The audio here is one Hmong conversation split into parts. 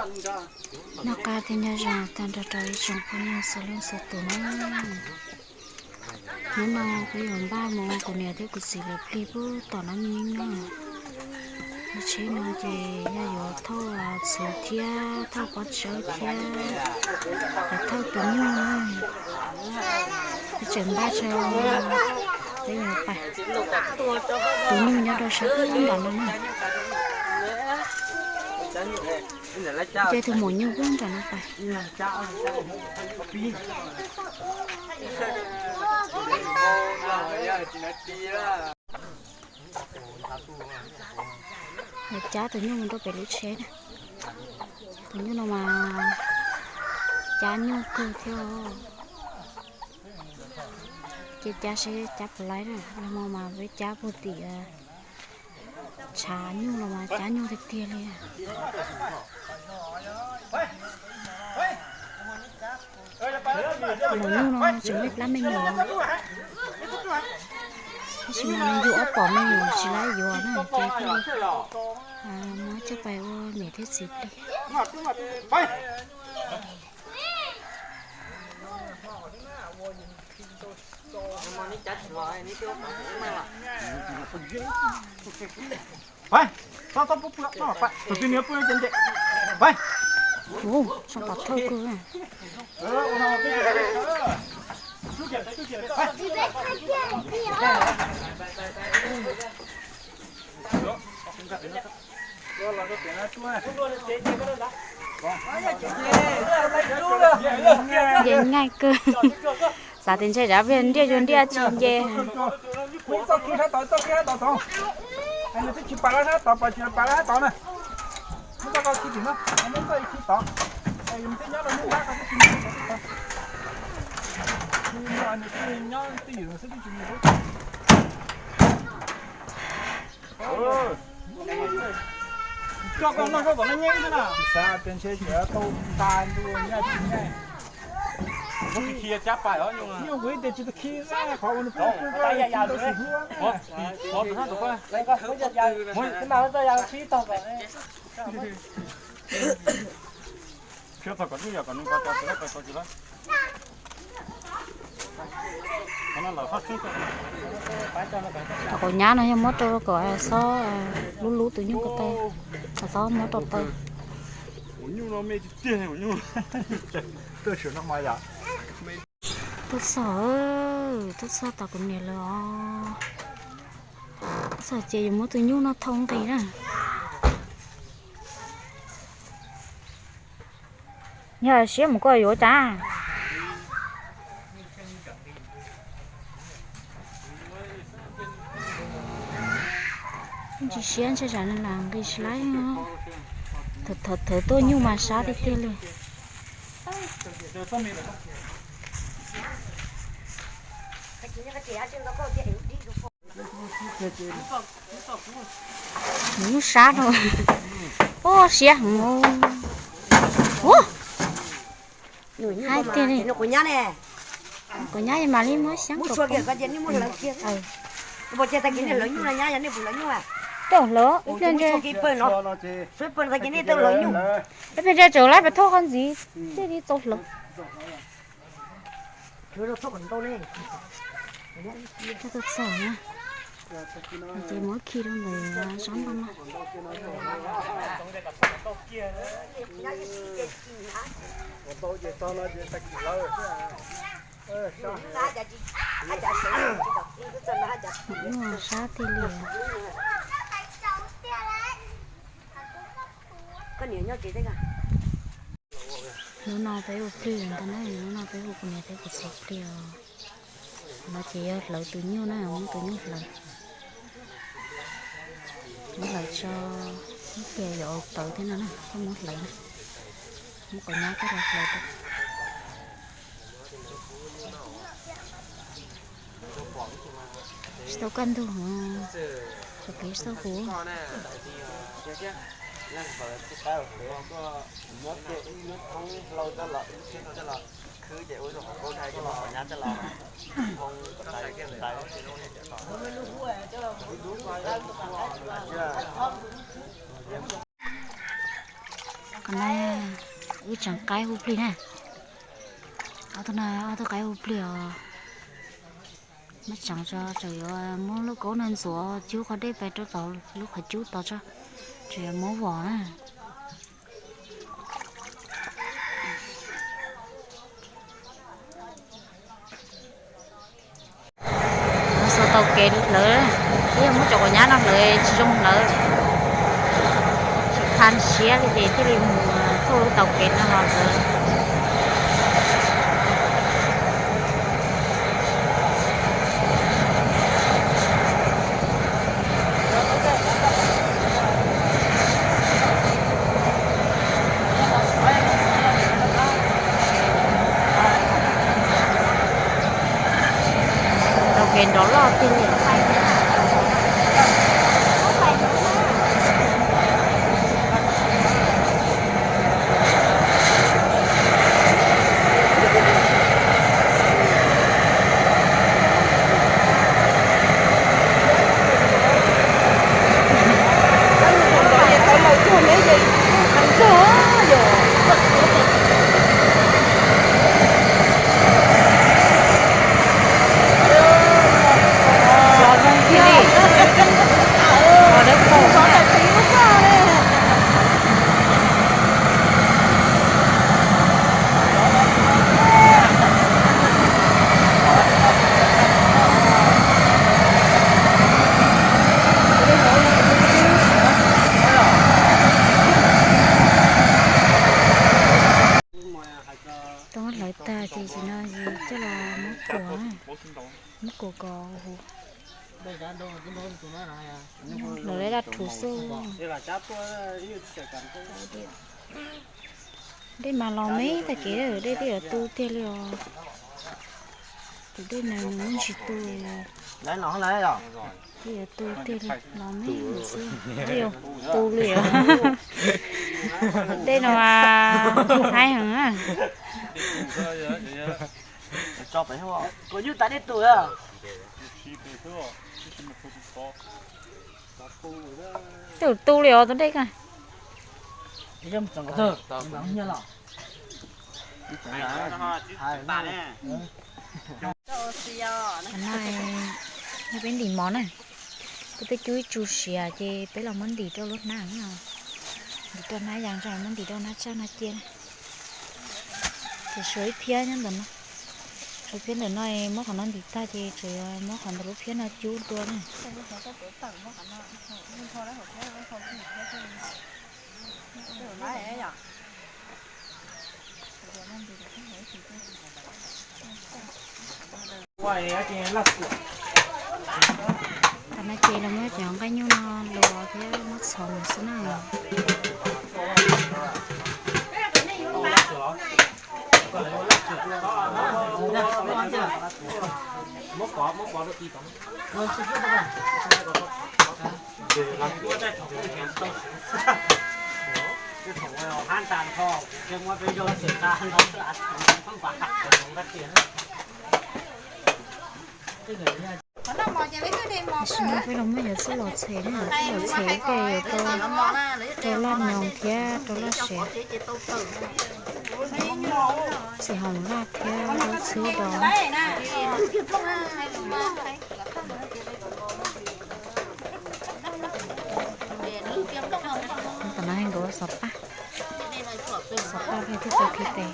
Noj qab thiab nyob zoo tag nrho rau ib tsoom phooj ywg txhua leej txhua tus na. Hnub no peb yuav npaj mus kuv niam thiab kuv txiv lawv plig pub tom no me yeeb na. Lub tsheb no ces yog yuav thauj txhuv thiab thauj pob tsawb thiab yuav thauj tus nyuj na. Peb tseem npaj tso, peb yuav pais, tus nyuj nyob rau sab pub nram no na. Caij tus maum nyuj pub nram no pais. Cab tus nyuj mus rau pem lub tsheb na. Tus nyuj no mas cab nyuj kawg thiab. Ces cab seb cab puas laib na, los mas peb cab puag tim tshav nyuj los mas cab nyuj tiag tiag li. Maum nyuj no tseem muaj ib plab me nyuam, tab sis mas nws yug ob pom me nyuam tsis laib yuav na ces thiaj li muab coj pais ua niam thiab txiv plig. Ua, tsoo pov thawj kawg. Nce nyaij kawg. Xav tias ntshe tsam ntiaj yuag ntiaj tsis nce. Coj koj noj zaub kom noj nyeeb xwb na. Tsis xav tias ntshe yuav tau nta ntua nyob tsis nyeej. Muab khi khi cab pais os nyuj. Nyuj kuv ib tias tsis tau khi na, qhov uas nws pub pub koj tsis tau sim hlub. Cov kaus nyab no yog muab rau kom xob lub lub tus nyuj ko taw, xob muab rau taw. Tuaj txog, tuaj txog tom kuv niam lawv os. Tuaj txog ces yuav muab tus nyuj no thau nqis na. Yog siab mus koj yuav cas. Tsis siab ntshe tsam nws lam nqis tsis laib. Thawv thawv tuaj nyuj mas sab tiag tiag li. Nws nyuj sab rau. Ua siab heev. Ua, haib tiag li. Kuv nyab mam li muab xyab kom poob. Tau hlawv ib pliag ntse. Ib pliag ntse tsaus laib pes thauj qhov ntxiv thiaj li txaus hlawv. Txog na, ces muab khi rau ntawm sab npoo no. Nyuj sab tiag li. Hnub no peb ua plig ntag na, hnub no peb ua kuv niam thiab kuv txiv plig os. No ces yog hlawv tus nyuj na, muab tus nyuj hlawv. Muab hlawv tso, ib pliag yuav tawv thiab no na, koj muab hlawv na. Muab quav nyab coj los hlawv rau. Tsis tau kaj ntug, tsuas kev txawj huv. Qhov no wb tseem qaib hu plig na. Ob tug no ob tug qaib hu plig os. Muab tseev tso, tseem yuav muab lub kaub no ntxuav cub qhov dej pais rau tom lub qhov cub tod tso, tseem yuav muab vom na. Xuas taus kev hlawv, twb yog muab cov quav nyab no hlawv tsis zoo hlawv, tsis kha siab li ces thiaj li mus thauj lub taus kev no los hlawv. Taus kev nrov loj tiag li. Tau hlawv tag ces nim no coj los muab kuam, muab kuam kom huv. Lawv laj rhuv xwb. Dej mas los me tag kev, dej twb yuav tu tiag li os. Tus dej no nws muab ntsis tu, twb yuav tu tiag li, los me xwb, twb yuav tu li os. Dej no mas haib heev na. Kuv nyuj tas dej tus. Tej zaum tu li os tus dej ko. Qhov no yog peb ntim mov na. Kuv twb cub ib tsu siav ces peb los muab ntim rau lub hnab, ntim rau hnab yas ntsa, muab ntim rau hnab tsaj hnab ciaj na. Ces suav ib phiab nyob ntawm no, suav phiab ntawm no, muab qhov no ntim tag ces tseem yuav muab qhov ntawm lub phiab no cub dua na. Tam no ces lawv muab cov nqaij nyuj no luas thiab muab txhov mus xwb na. Tam sim no peb los muab cov txuj lom txhem na, txuj lom txhem tej yuav tau rau laj nyoos thiab rau laj siav, txiv hoom laj thiab rau txhwb do. Tam no nkaus xov paj, xov paj thiaj tau khi tes.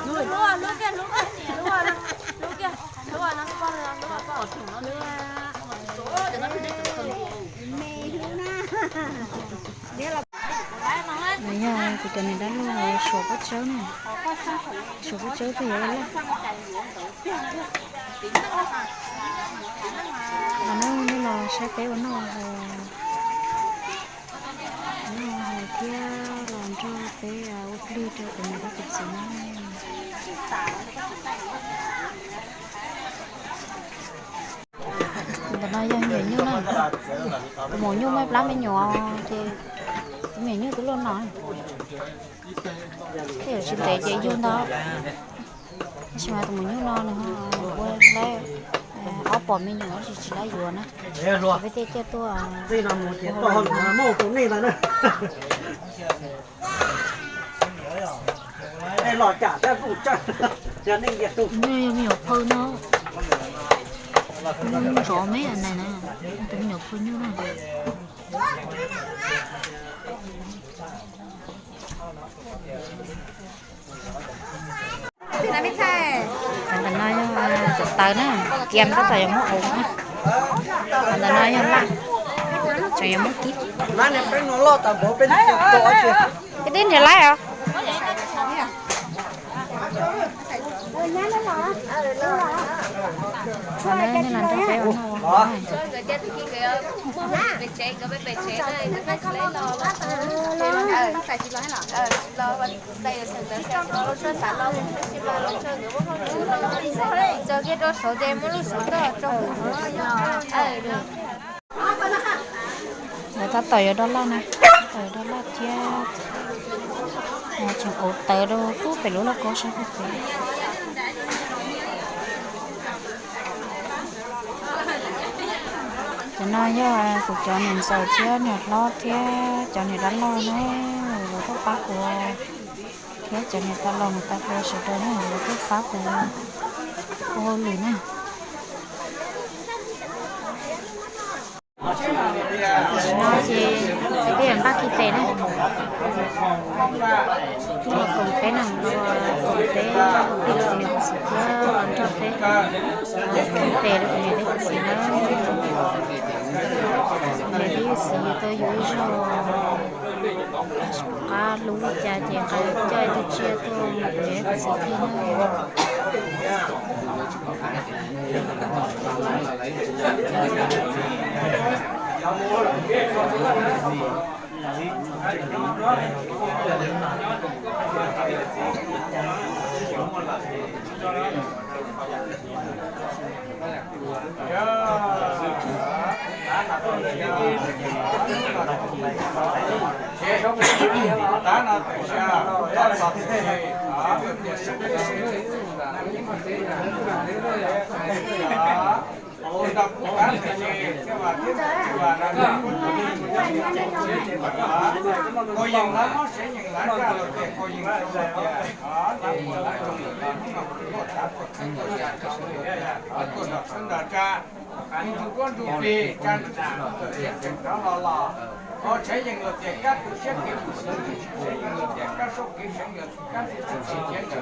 Nws yog kuv cov niam dab laug suav pob tsawb na, suav pob tsawb pheej yuav laj. Los no nej los saib peb ua noj ua haus, noj ua haus thiab los nrog peb ua plig rau kuv niam thiab kuv txiv na. Ntawm no yog me nyuam nyuj na, kuv maum nyuj muaj ib plab me nyuam ces kuv me nyuam nyuj twb luaj no. Tej zaum tsis ntev ces yug ntau. Tsis mas tus maum nyuj no nws ua laib, ob pom me nyuam tsis tsis laib yuav na. Peb tej coj tuaj. Nyuj yog me nyuam phaw no. Zov me ntawm na, tus me nyuam phaw nyuj na. Ntawm no yog cov tawv na, kiam tab tom yuav muab ua na. Ntawm no yog laj, tseem yuav muab kib. Kib tib nrhiav laib os. Nej los nrog peb ua noj ua haus. Lawv tab tom yuav dob laj na, tab tom yuav dob laj thiab. Tseem ua tawv rau pub pem lub lauj kaub sab pem. Cov no yog kuv cov niam ntxawm thiab niam hlob thiab cov niam dab laug na, lawv tuaj pab kuv, thiab cov niam tais laus niam tais hluas sawv daws na, lawv tuaj pab kuv ua hauj lwm na. Tam sim no ces peb npaj khi tes na. Los koom peb na, los koom peb, peb los niam txiv thiab los nrog peb khi tes rau kuv niam thiab kuv txiv na. Niam thiab kuv txiv tau yug ib zaug, tsis pom qab hlub li cas ces nqa coj ib tug tsiaj tuaj kuv niam thiab kuv txiv khi na. Ntsuag duab ntsuag plig, tsa ntsuag txim ntsuag txiav tseem rov los los. Ho tshawv yees luag tias kab tu siab kev tu xwb, tshawv yees luag tias kab saub kev seev, kab ntxim txim kev ntxim,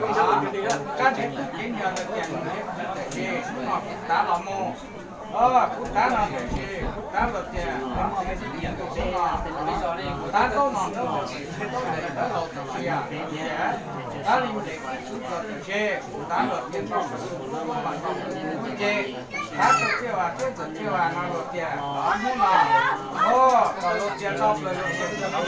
kab ntxim txim kev nco luag tias mus thiab mus tam sim, hnub no kuv tav los mus. Kuv tav no tam sim, kuv tav luag tias tus hnub no, kuv tav ntaub no hnub no, ntaub no ntaub laus tam sim, tav li mus ces kuv txog tam sim, kuv tav luag tias ntaub no hnub no mas ntaub no hnub ces. Tav rau Txhiaj Vam thiab Ntxawm Txhiaj Vam no luag tias hnub no, o, kom luag tias no plaws luag tias hnub no,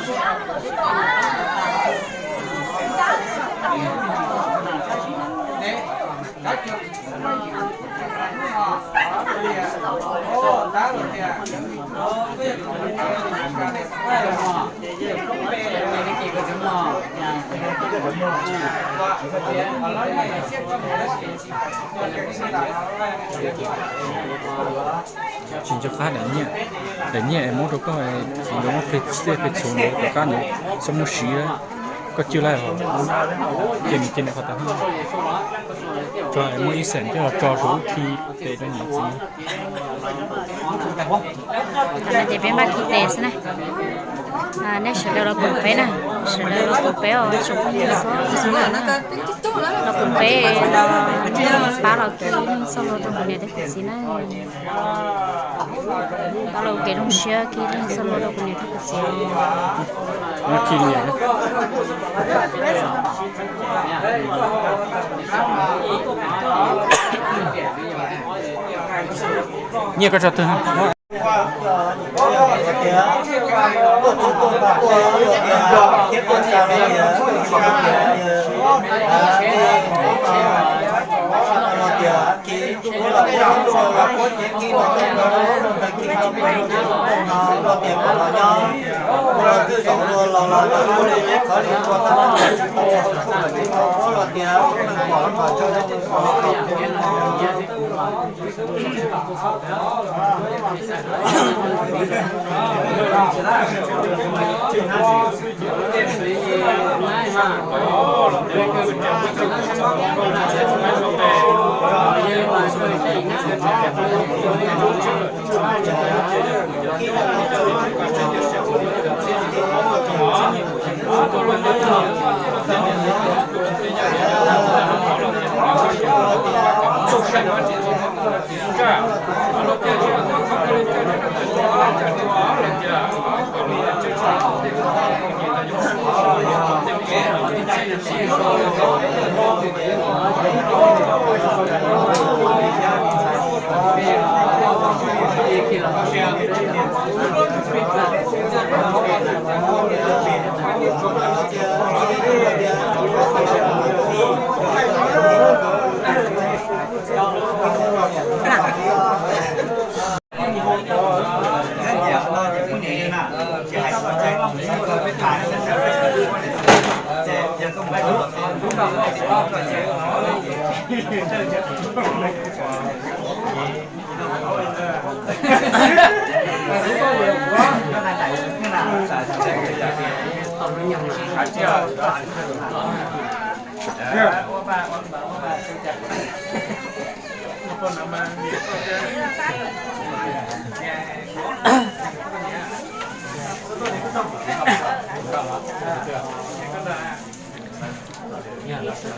tav cov hnub no, o, tav luag tias Tsis nco qab daim nyiaj, daim nyiaj es muab rau koj, txiv nkawd muab plig txuas ntawd tom qab ntawd xyov muab siv, koj cwj laij hos, cia nws cia nws qhov tau, tso muab ib xeem coj los tso saum lub khi tes rau niam txiv. Tam no ces peb npaj khi tes xwb na. Nej sawv daws los koom peb na, sawv daws los koom peb os, tsoom phooj ywg txhua leej txhua tus na, los koom peb, pab los khi ib leeg txoj hlua rau kuv niam thiab kuv txiv na. Pab los ua kev zoo siab khi ib leeg txoj hlua rau kuv niam thiab kuv txiv. Nyiaj koj tso twg? Muab tus txog tus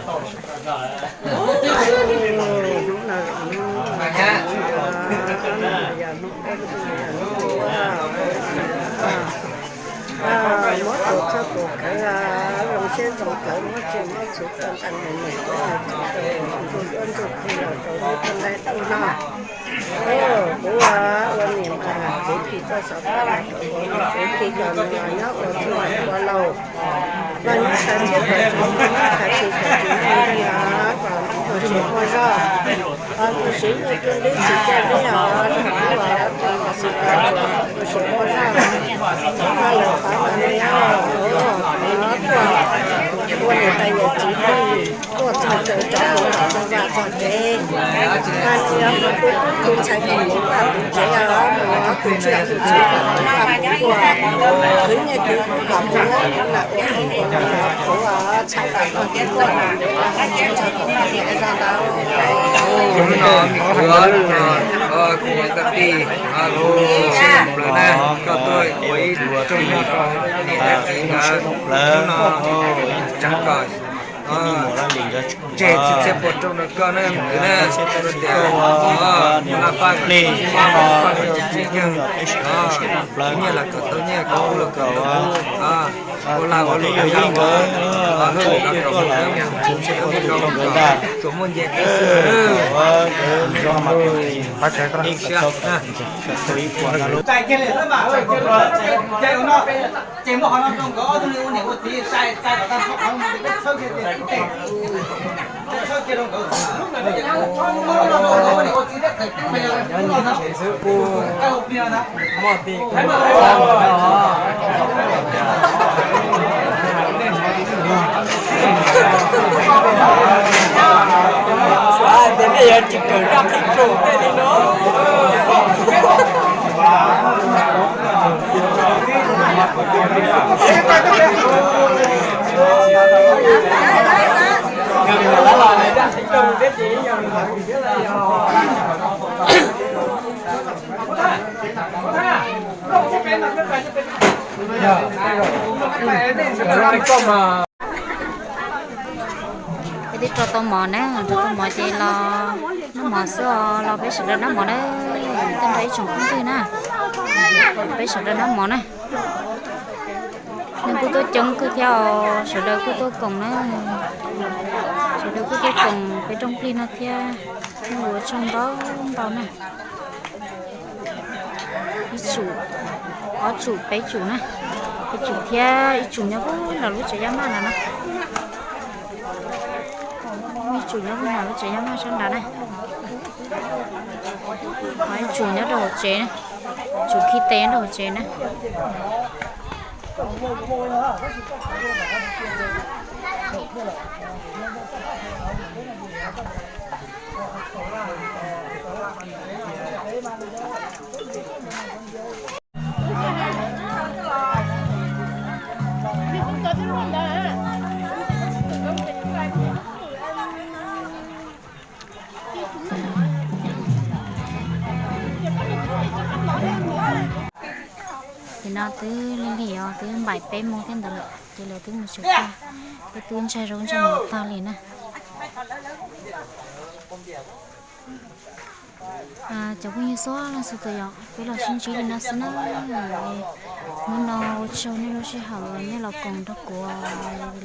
khawv, zoo siab zoo plawv, muab tsis muab txhuv tau ntawm nws nws, kuv ntsuj ntsuj plig los rau lub toj nqaij toj no. Kuv ua niam mas kev phim txoj xov toj los rau kuv, kev phim kom nws los nyob ua txuj ua laus, los nyob sawv txhiaj kom tsis muaj qhav tsis kom tsis muaj nqi os, kom tus siav muaj zog, tus siav muaj cuab npib tsis coj npib os, kuv ua tus siav muaj zog, ua lawv qhov mas nws nyob tuaj ua niam tais yawm txiv plig, tuaj txog tsev tso mus kom txog vaj txog tsev. Mas nws yuav mus tu tub tu ntxhais kom mus vaj mus tsev os, mus tus tsiaj tus txhu kom mus vaj mus ua, khwv nyiaj khwv kub kom mus nyob ua lawm ua qhov ua los kuv txhais kom tau tib tuaj mus ntev los txog kom tau niam zog ntau. Hnub no kuv, kuv koj tij, kuv siab npaum lawv na, koj tuaj ua ib rooj noj rau niam rau txiv ntawd. Hnub no tseev kom tseg txhia txhia puas rooj rau koj na, na, tias Laj Faj, Laj Faj, nyiaj los kom tau nyiaj, kub los kom tau kub, ua lag ua luam los kom, tsuas muaj nce tib xwb. Ces muab qhov no rau nkawd ob tug li ua niam ua txiv, txais txais kom tag nrho qhov no mus ces peb txhawb kiag tias tib teg, txhawb kiag rau nkawd. Lub ntawd ces muab lub no rau nkawd ua niam ua txiv thiab khawm tub me os, lub no ntag, kuj muaj plig no ntag. Xav tias nej yuav tsis kawm zaj qhib rooj tej li no. Peb twb rau tau mov na, rau tau mov ces los noj mov xwb os, los peb sawv daws noj mov na, tej nrog ib tsoom phooj ywg na, peb sawv daws noj mov na. Neeg kuj tuaj coob kawg thiab os, sawv daws kuj tuaj koom na, sawv daws kuj tuaj koom peb rooj plig no thiab, ua tsaug ntau ntau na. Ib tsum, ob tsum, peb tsum na, peb tsum thiab ib tsum nyob puag nram lub tsev yaj maj no na. Ib tsum nyob puag nram lub tsev yaj maj sab nrad na. Ho ib tsum nyob rau hauv tsev na, tsum khi tes nyob rau hauv tsev na. Ces no twb lig lig os, twb npaim peb moos thiab ntawd lawm ces lawv twb mus tsev tag. Peb twb ntshai zaub ntshai mov tag li na. Cov phooj ywg txhua leej txhua tus, yog peb los sib ntsib li no xwb na. Hnub no ua tsaug nej lub sij hawm nej los koom nrog kuv,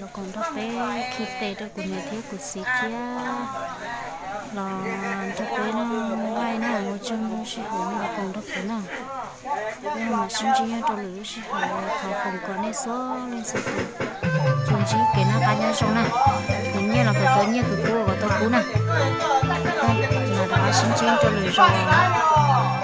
los koom nrog peb khi tes rau kuv niam thiab kuv txiv thiab los nrog peb noj nqaij na. Ua tsaug nej lub sij hawm nej los koom nrog kuv na. Peb mam sib ntsib nyob rau lwm lub sij hawm, thov foom kom nej txhua leej txhua tus tsuas ntsib kev noj qab nyob zoo na. Tus nyiaj los kom tau nyiaj, tus kub los kom tau kub na. Mam rov qab sib ntsib rau lwm zaus.